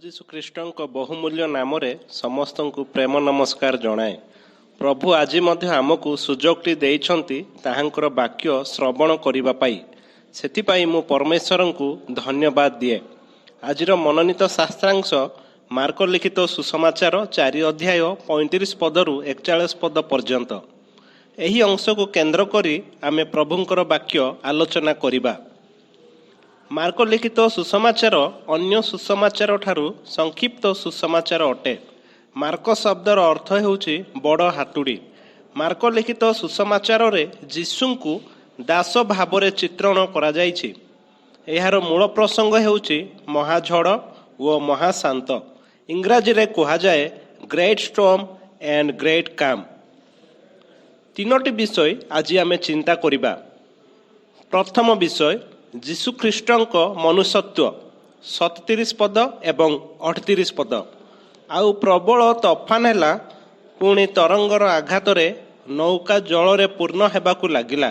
ଯୀଶୁ ଖ୍ରୀଷ୍ଟଙ୍କ ବହୁମୂଲ୍ୟ ନାମରେ ସମସ୍ତଙ୍କୁ ପ୍ରେମ ନମସ୍କାର ଜଣାଏ। ପ୍ରଭୁ ଆଜି ମଧ୍ୟ ଆମକୁ ସୁଯୋଗଟି ଦେଇଛନ୍ତି ତାହାଙ୍କର ବାକ୍ୟ ଶ୍ରବଣ କରିବା ପାଇଁ। ସେଥିପାଇଁ ମୁଁ ପରମେଶ୍ୱରଙ୍କୁ ଧନ୍ୟବାଦ ଦିଏ। ଆଜିର ମନୋନୀତ ଶାସ୍ତ୍ରାଂଶ ମାର୍କ ଲିଖିତ ସୁସମାଚାର 4 ଅଧ୍ୟାୟ 35 ପଦରୁ 41 ପଦ ପର୍ଯ୍ୟନ୍ତ। ଏହି ଅଂଶକୁ କେନ୍ଦ୍ର କରି ଆମେ ପ୍ରଭୁଙ୍କର ବାକ୍ୟ ଆଲୋଚନା କରିବା। ମାର୍କ ଲିଖିତ ସୁସମାଚାର ଅନ୍ୟ ସୁସମାଚାର ଠାରୁ ସଂକ୍ଷିପ୍ତ ସୁସମାଚାର ଅଟେ। ମାର୍କ ଶବ୍ଦର ଅର୍ଥ ହେଉଛି ବଡ଼ ହାତୁଡ଼ି। ମାର୍କ ଲିଖିତ ସୁସମାଚାରରେ ଯୀଶୁଙ୍କୁ ଦାସ ଭାବରେ ଚିତ୍ରଣ କରାଯାଇଛି। ଏହାର ମୂଳ ପ୍ରସଙ୍ଗ ହେଉଛି ମହାଝଡ଼ ଓ ମହାଶାନ୍ତ। ଇଂରାଜୀରେ କୁହାଯାଏ great storm and great calm। ତିନୋଟି ବିଷୟ ଆଜି ଆମେ ଚିନ୍ତା କରିବା। ପ୍ରଥମ ବିଷୟ, ଯୀଶୁଖ୍ରୀଷ୍ଟଙ୍କ ମନୁଷ୍ୟତ୍ୱ, 37 ପଦ ଏବଂ 38 ପଦ। ଆଉ ପ୍ରବଳ ତୋଫାନ ହେଲା, ପୁଣି ତରଙ୍ଗର ଆଘାତରେ ନୌକା ଜଳରେ ପୂର୍ଣ୍ଣ ହେବାକୁ ଲାଗିଲା।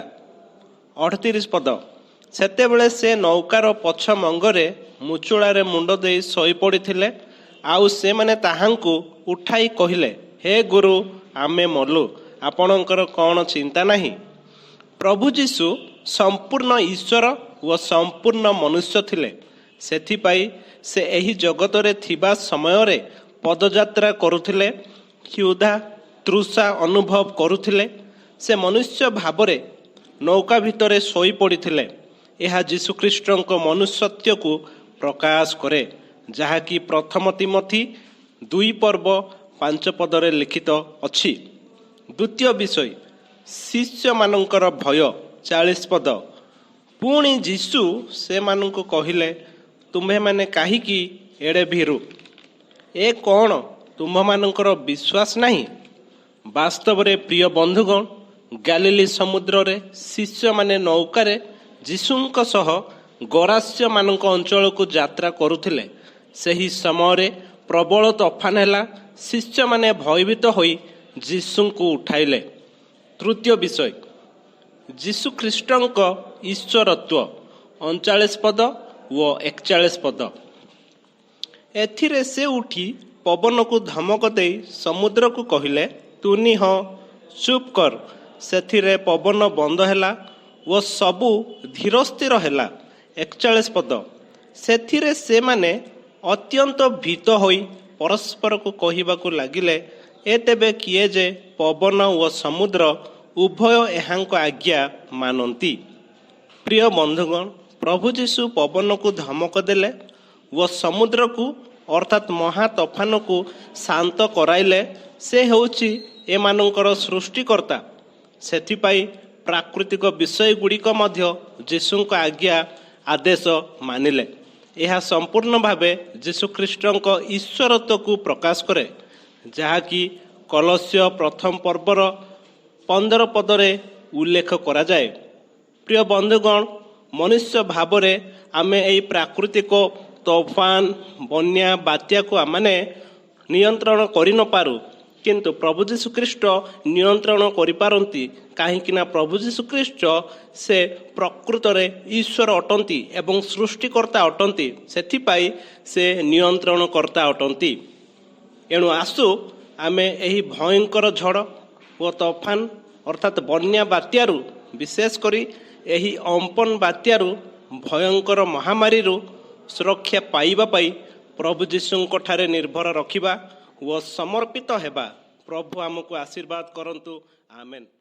38 ପଦ। ସେତେବେଳେ ସେ ନୌକାର ପଛ ମଙ୍ଗରେ ମୁଚୁଳାରେ ମୁଣ୍ଡ ଦେଇ ଶୋଇପଡ଼ିଥିଲେ। ଆଉ ସେମାନେ ତାହାଙ୍କୁ ଉଠାଇ କହିଲେ, "ହେ ଗୁରୁ, ଆମେ ମଲୁ, ଆପଣଙ୍କର କ'ଣ ଚିନ୍ତା ନାହିଁ?" ପ୍ରଭୁ ଯୀଶୁ ସମ୍ପୂର୍ଣ୍ଣ ଈଶ୍ୱର ଓ ସମ୍ପୂର୍ଣ୍ଣ ମନୁଷ୍ୟ ଥିଲେ। ସେଥିପାଇଁ ସେ ଏହି ଜଗତରେ ଥିବା ସମୟରେ ପଦଯାତ୍ରା କରୁଥିଲେ, କ୍ଷୁଧା ତୃଷା ଅନୁଭବ କରୁଥିଲେ। ସେ ମନୁଷ୍ୟ ଭାବରେ ନୌକା ଭିତରେ ଶୋଇପଡ଼ିଥିଲେ। ଏହା ଯୀଶୁଖ୍ରୀଷ୍ଟଙ୍କ ମନୁଷ୍ୟତ୍ୱକୁ ପ୍ରକାଶ କରେ, ଯାହାକି ପ୍ରଥମ ତିମୋଥି 2 ପର୍ବ 5 ପଦରେ ଲିଖିତ ଅଛି। ଦ୍ୱିତୀୟ ବିଷୟ, ଶିଷ୍ୟମାନଙ୍କର ଭୟ, 40 ପଦ। ପୁଣି ଯୀଶୁ ସେମାନଙ୍କୁ କହିଲେ, "ତୁମ୍ଭେମାନେ କାହିଁକି ଏଡ଼େ ଭୀରୁ? ଏ କ'ଣ ତୁମ୍ଭମାନଙ୍କର ବିଶ୍ୱାସ ନାହିଁ?" ବାସ୍ତବରେ ପ୍ରିୟ ବନ୍ଧୁଗଣ, ଗାଲିଲି ସମୁଦ୍ରରେ ଶିଷ୍ୟମାନେ ନୌକାରେ ଯୀଶୁଙ୍କ ସହ ଗରାସ୍ୟମାନଙ୍କ ଅଞ୍ଚଳକୁ ଯାତ୍ରା କରୁଥିଲେ। ସେହି ସମୟରେ ପ୍ରବଳ ତୋଫାନ ହେଲା। ଶିଷ୍ୟମାନେ ଭୟଭୀତ ହୋଇ ଯୀଶୁଙ୍କୁ ଉଠାଇଲେ। ତୃତୀୟ ବିଷୟ, ଯୀଶୁ ଖ୍ରୀଷ୍ଟଙ୍କ ଈଶ୍ୱରତ୍ୱ, 39 ପଦ ଓ 41 ପଦ। ଏଥିରେ ସେ ଉଠି ପବନକୁ ଧମକ ଦେଇ ସମୁଦ୍ରକୁ କହିଲେ, "ତୁନି ହ, ଚୁପ୍ କର।" ସେଥିରେ ପବନ ବନ୍ଦ ହେଲା ଓ ସବୁ ଧୀରସ୍ଥିର ହେଲା। 41 ପଦ। ସେଥିରେ ସେମାନେ ଅତ୍ୟନ୍ତ ଭୀତ ହୋଇ ପରସ୍ପରକୁ କହିବାକୁ ଲାଗିଲେ, "ଏ ତେବେ କିଏ ଯେ ପବନ ଓ ସମୁଦ୍ର ଉଭୟ ଏହାଙ୍କ ଆଜ୍ଞା ମାନନ୍ତି?" ପ୍ରିୟ ବନ୍ଧୁଗଣ, ପ୍ରଭୁ ଯୀଶୁ ପବନକୁ ଧମକ ଦେଲେ ଓ ସମୁଦ୍ରକୁ ଅର୍ଥାତ୍ ମହା ତୋଫାନକୁ ଶାନ୍ତ କରାଇଲେ। ସେ ହେଉଛି ଏମାନଙ୍କର ସୃଷ୍ଟିକର୍ତ୍ତା। ସେଥିପାଇଁ ପ୍ରାକୃତିକ ବିଷୟ ଗୁଡ଼ିକ ମଧ୍ୟ ଯୀଶୁଙ୍କ ଆଜ୍ଞା ଆଦେଶ ମାନିଲେ। ଏହା ସମ୍ପୂର୍ଣ୍ଣ ଭାବେ ଯୀଶୁଖ୍ରୀଷ୍ଟଙ୍କ ଈଶ୍ୱରତ୍ୱକୁ ପ୍ରକାଶ କରେ, ଯାହାକି କଲସ୍ୟ ପ୍ରଥମ ପର୍ବର 15 ପଦରେ ଉଲ୍ଲେଖ କରାଯାଏ। ପ୍ରିୟ ବନ୍ଧୁଗଣ, ମନୁଷ୍ୟ ଭାବରେ ଆମେ ଏହି ପ୍ରାକୃତିକ ତୋଫାନ, ବନ୍ୟା, ବାତ୍ୟାକୁ ଆମମାନେ ନିୟନ୍ତ୍ରଣ କରିନପାରୁ, କିନ୍ତୁ ପ୍ରଭୁ ଯୀଶୁଖ୍ରୀଷ୍ଟ ନିୟନ୍ତ୍ରଣ କରିପାରନ୍ତି। କାହିଁକି ନା ପ୍ରଭୁ ଯୀଶୁଖ୍ରୀଷ୍ଟ ସେ ପ୍ରକୃତରେ ଈଶ୍ୱର ଅଟନ୍ତି ଏବଂ ସୃଷ୍ଟିକର୍ତ୍ତା ଅଟନ୍ତି। ସେଥିପାଇଁ ସେ ନିୟନ୍ତ୍ରଣକର୍ତ୍ତା ଅଟନ୍ତି। ଏଣୁ ଆସୁ ଆମେ ଏହି ଭୟଙ୍କର ଝଡ଼ ଓ ତୋଫାନ ଅର୍ଥାତ୍ ବନ୍ୟା ବାତ୍ୟାରୁ, ବିଶେଷ କରି ଏହି ଅମ୍ପନ ବାତ୍ୟାରୁ, ଭୟଙ୍କର ମହାମାରୀରୁ ସୁରକ୍ଷା ପାଇବା ପାଇଁ ପ୍ରଭୁ ଯୀଶୁଙ୍କ ଠାରେ ନିର୍ଭର ରଖିବା ଓ ସମର୍ପିତ ହେବା। ପ୍ରଭୁ ଆମକୁ ଆଶୀର୍ବାଦ କରନ୍ତୁ। ଆମେନ୍।